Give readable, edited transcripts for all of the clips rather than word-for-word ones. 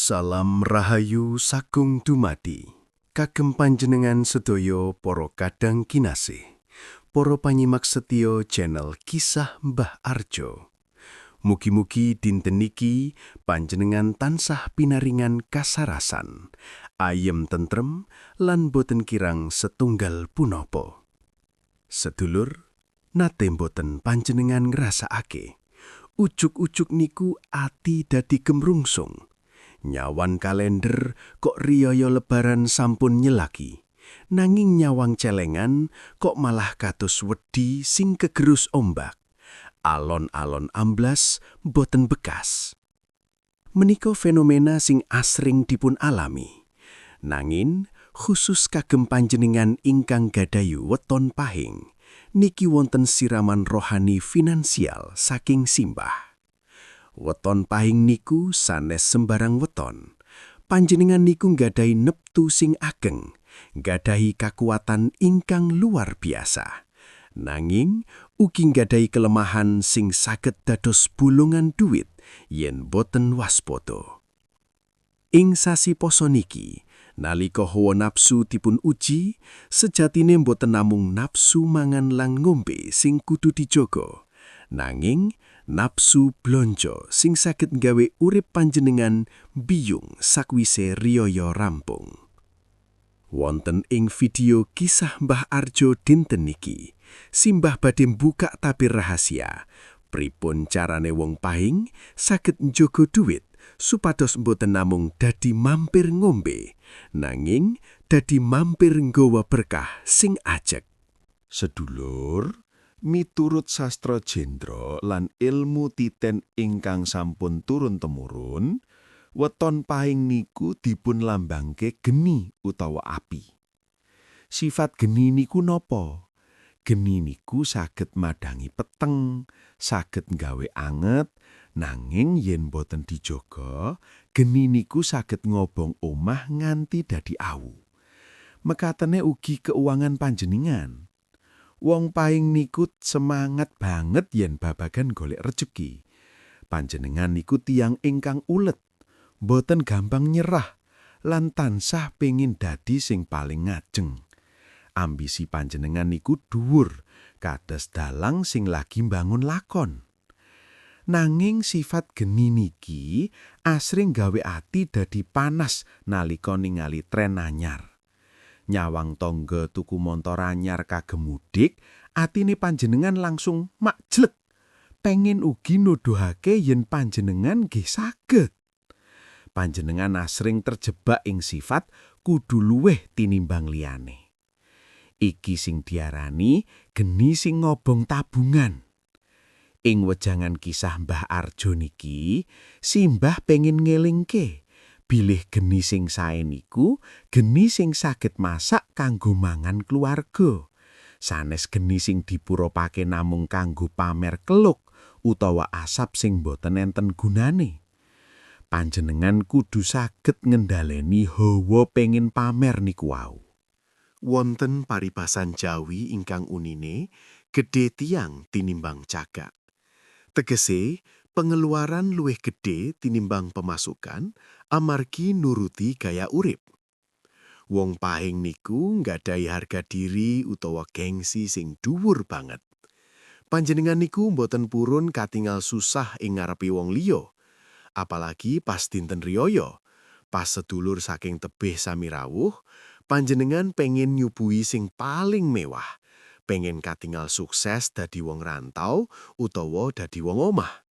Salam rahayu sagung dumadi. Kagem panjenengan sedaya para kadang kinasih, para panyimak setya channel Kisah Mbah Arjo. Mugi-mugi dinten niki panjenengan tansah pinaringan kasarasan, ayem tentrem lan boten kirang setunggal punapa. Sedulur, nate boten panjenengan ngrasakake ujug-ujug niku ati dadi kemrungsung? Nyawang kalender kok riyaya Lebaran sampun nyelaki. Nanging nyawang celengan kok malah kados wedi sing kegerus ombak. Alon-alon amblas, boten bekas. Menika fenomena sing asring dipun alami. Nanging khusus kagem panjenengan ingkang gadahi weton pahing, niki wonten siraman rohani finansial saking simbah. Weton pahing niku sanes sembarang weton. Panjenengan niku nggadahi neptu sing ageng, nggadahi kakuatan ingkang luar biasa. Nanging ugi nggadahi kelemahan sing saged dados bulungan duit yen boten waspada. Ing sasi poso niki, nalika hawa nafsu dipun uji, sejatine boten namung nafsu mangan lan ngombe sing kudu dijaga. Nanging nafsu blonjo sing saged nggawe urip panjenengan biyung sakwise riyaya rampung. Wonten ing video Kisah Mbah Arjo dinten niki, simbah badhe buka tabir rahasia. Pripun carane wong pahing saged njaga duit supados mboten namung dadi mampir ngombe, nanging dadi mampir nggawa berkah sing ajeg. Sedulur, miturut sastra jendra lan ilmu titen ingkang sampun turun temurun, weton pahing niku dipun lambangke geni utawa api. Sifat geni niku napa? Geni niku saged madhangi peteng, saged nggawe anget, nanging yen boten dijaga, geni niku saged ngobong omah nganti dadi awu. Mekatene ugi keuangan panjenengan. Wong pahing niku semangat banget yen babagan golek rejeki. Panjenengan niku tiyang ingkang ulet, boten gampang nyerah, lan tansah pengin dadi sing paling ngajeng. Ambisi panjenengan niku dhuwur, kados dalang sing lagi mbangun lakon. Nanging sifat geni niki asring gawe ati dadi panas nalika ningali tren anyar. Nyawang tangga tuku montor anyar kagem mudik, atine panjenengan langsung makjlek. Pengen ugi nuduhake yen panjenengan nggih saged. Panjenengan asring terjebak ing sifat kudu luwih tinimbang liyane. Iki sing diarani geni sing ngobong tabungan. Ing wejangan Kisah Mbah Arjo niki, simbah pengin ngelingke bilih geni sing sae niku geni sing saged masak kanggo mangan keluarga. Sanes geni sing dipurupake namung kanggo pamer keluk utawa asap sing boten enten gunane. Panjenengan kudu saged ngendhaleni hawa pengin pamer niku wau. Wonten paribasan Jawi ingkang unine gedhe tiang tinimbang cagak. Tegese pengeluaran luwih gedhe tinimbang pemasukan amargi nuruti gaya urip. Wong pahing niku nggadahi harga diri utawa gengsi sing dhuwur banget. Panjenengan niku mboten purun katingal susah ing ngarepe wong liya. Apalagi pas dinten riyaya, pas sedulur saking tebih sami rawuh, panjenengan pengen nyuguhi sing paling mewah. Pengen katingal sukses dadi wong rantau utawa dadi wong omah.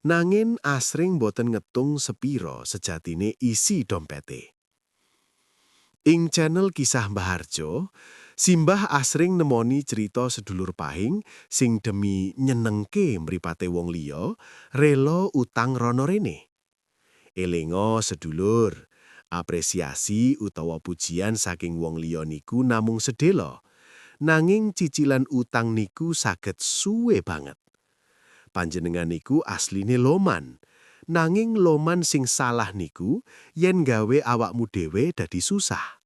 Nanging asring boten ngetung sepiro sejatine isi dompete. Ing channel Kisah Mbah Arjo, simbah asring nemoni cerita sedulur pahing sing demi nyenengke mripate wong liya, rela utang rono rene. Elingo, sedulur, apresiasi utawa pujian saking wong liya niku namung sedelo. Nanging cicilan utang niku saged suwe banget. Panjenengan niku asline loman. Nanging loman sing salah niku yen gawe awakmu dhewe dadi susah.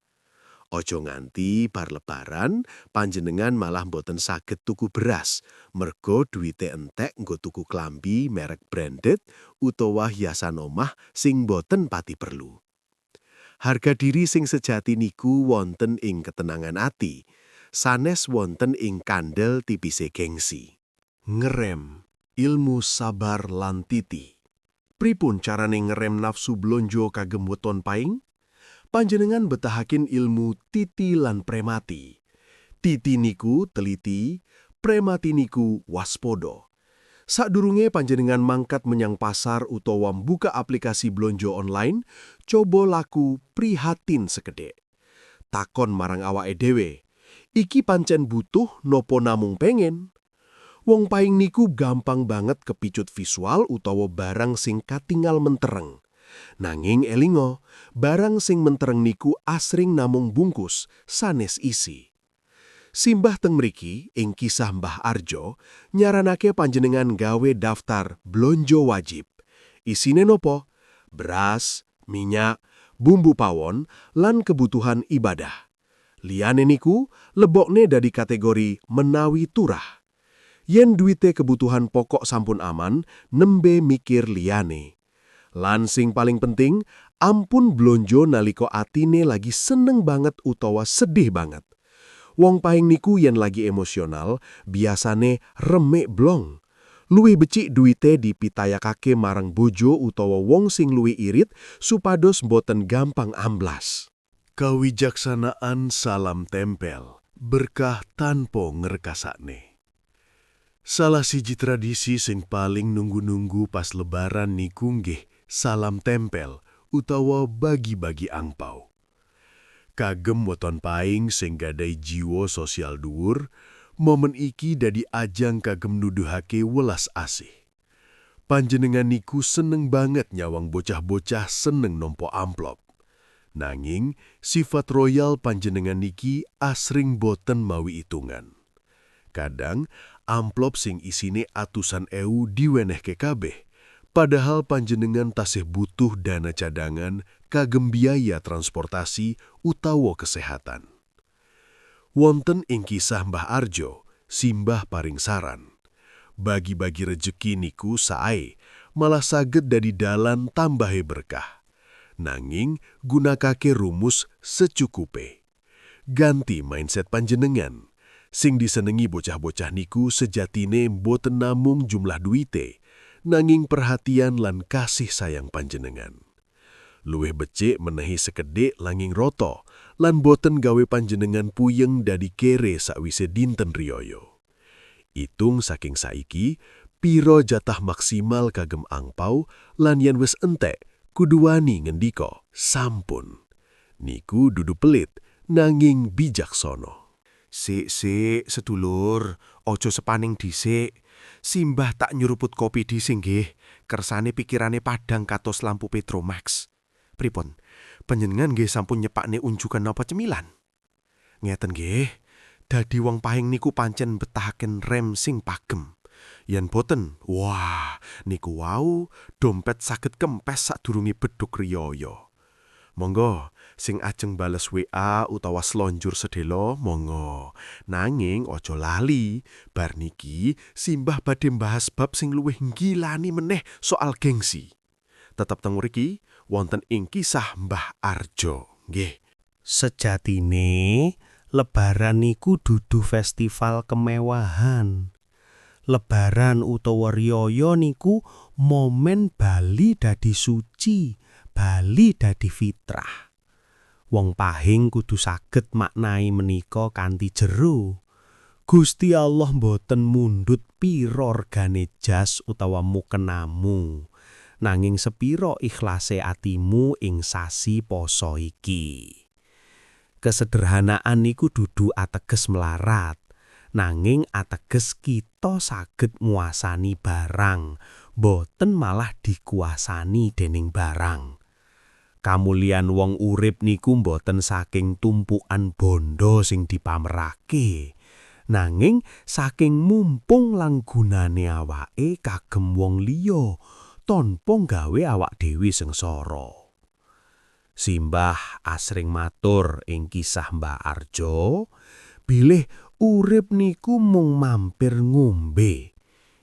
Ojo nganti bar Lebaran panjenengan malah mboten saged tuku beras, mergo duwite entek nggo tuku klambi merek branded utawa hiasan omah sing mboten pati perlu. Harga diri sing sejati niku wonten ing ketenangan ati, sanes wonten ing kandel tipise gengsi. Ngerem, ilmu sabar lan titi. Pripun carane ngerem nafsu blonjo kagem weton paing? Panjenengan betahaken ilmu titi lan premati. Titi niku teliti, premati niku waspodo. Sadurunge panjenengan mangkat menyang pasar utawa mbuka aplikasi blonjo online, coba laku prihatin sekedhik. Takon marang awake dhewe, iki pancen butuh nopo namung pengen? Wong paing niku gampang banget kepicut visual utawa barang sing katingal mentereng. Nanging elingo, barang sing mentereng niku asring namung bungkus, sanes isi. Simbah teng mriki ing kisah Mbah Arjo nyaranake panjenengan gawe daftar blonjo wajib. Isine nopo? Beras, minyak, bumbu pawon, lan kebutuhan ibadah. Liyane niku lebokne dadi kategori menawi turah. Yen duwite kebutuhan pokok sampun aman, nembe mikir liyane. Lan sing paling penting, ampun blonjo nalika atine lagi seneng banget utawa sedih banget. Wong paing niku yen lagi emosional, biasane reme blong. Luwih becik duwite dipitayakake marang bojo utawa wong sing luwih irit supados mboten gampang amblas. Kawijaksanaan salam tempel, berkah tanpa ngrekasakne. Salah siji tradisi sing paling nunggu-nunggu pas Lebaran niku nggih salam tempel utawa bagi-bagi angpau. Kagem weton paing sing gadhahi jiwa sosial dhuwur, momen iki dadi ajang kagem nuduhake welas asih. Panjenengan niku seneng banget nyawang bocah-bocah seneng nampa amplop. Nanging sifat royal panjenengan niki asring boten mawi itungan. Kadang amplop sing isine atusan ewu diwenehke kabeh, padahal panjenengan tasih butuh dana cadangan kagem biaya transportasi utawa kesehatan. Wonten ing kisah Mbah Arjo, simbah paring saran. Bagi-bagi rejeki niku sae, malah saged dadi dalan tambahe berkah. Nanging gunakake rumus secukupe. Ganti mindset panjenengan. Sing disenengi bocah-bocah niku sejatine mboten namung jumlah duite, nanging perhatian lan kasih sayang panjenengan. Luwih becik menehi sekedhik nanging roto, lan boten gawe panjenengan puyeng dadi kere sakwise dinten riyoyo. Itung saking saiki, piro jatah maksimal kagem angpau lan yen wis entek, kudu wani ngendika, "Sampun." Niku dudu pelit, nanging bijaksana. Sik sik, sedulur, ojo sepaning dhisik. Simbah tak nyeruput kopi dhisik nggih. Kersane pikirane padhang kados lampu Petromax. Pripun? Panjenengan nggih sampun nyepakne unjukan napa cemilan? Ngeten nggih. Dadi wong paing niku pancen betahaken rem sing pagem. Yen boten, wah, niku wau dompet saged kempes sadurunge beduk riyaya. Monggo, sing ajeng bales WA utawa slonjur sedelo, monggo. Nanging aja lali, bar niki simbah badhe mbahas bab sing luwih nggilani meneh soal gengsi. Tetep teng mriki wonten ing kisah Mbah Arjo. Nggih. Sejatine, Lebaran niku dudu festival kemewahan. Lebaran utawa riyaya niku momen bali dadi suci, bali dadi fitrah. Wong pahing kudu saged maknai menika kanthi jero. Gusti Allah mboten mundhut pira regane jas utawa mukenamu. Nanging sepiro ikhlase atimu ing sasi poso iki. Kesederhanaan niku dudu ateges melarat, nanging ateges kita saged nguasani barang, boten malah dikuasani dening barang. Kamulyan wong urip niku mboten saking tumpukan bondo sing dipamerake, nanging saking mumpung lan gunane awake kagem wong liya tanpa gawe awak dhewe sengsara. Simbah asring matur ing kisah Mbah Arjo, bilih urip niku mung mampir ngombe.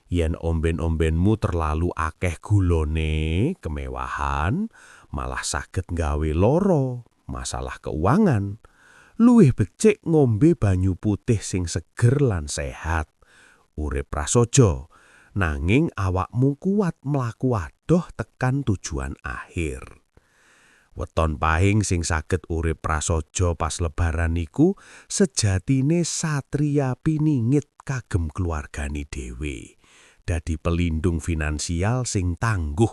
Yen omben-ombenmu terlalu akeh gulone, kemewahan, malah saged gawe loro, masalah keuangan. Luwih becik ngombe banyu putih sing seger lan sehat. Urip prasaja, nanging awakmu kuat mlaku adoh tekan tujuan akhir. Weton pahing sing saged urip prasaja pas lebaran niku sejatine satria piningit kagem keluargane dhewe. Dadi pelindung finansial sing tangguh.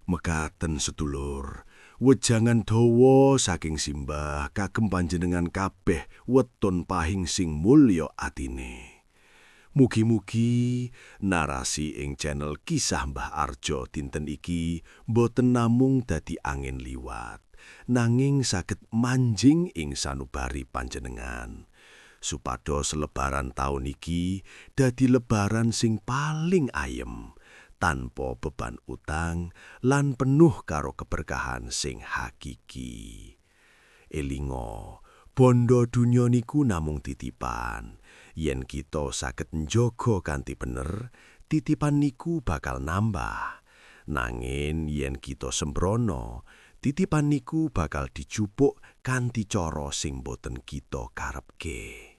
Mekaten, sedulur, wejangan dawa saking simbah kagem panjenengan kabeh weton pahing sing mulya atine. Mugi-mugi narasi ing channel Kisah Mbah Arjo dinten iki boten namung dadi angin liwat, nanging saged manjing ing sanubari panjenengan, supados lebaran taun iki dadi lebaran sing paling ayem, tanpa beban utang lan penuh karo keberkahan sing hakiki. Elingo, bondo dunya niku namung titipan. Yen kita saged njaga kanthi bener, titipan niku bakal nambah. Nanging yen kita sembrono, titipan niku bakal dijupuk kanthi cara sing boten kita karepke.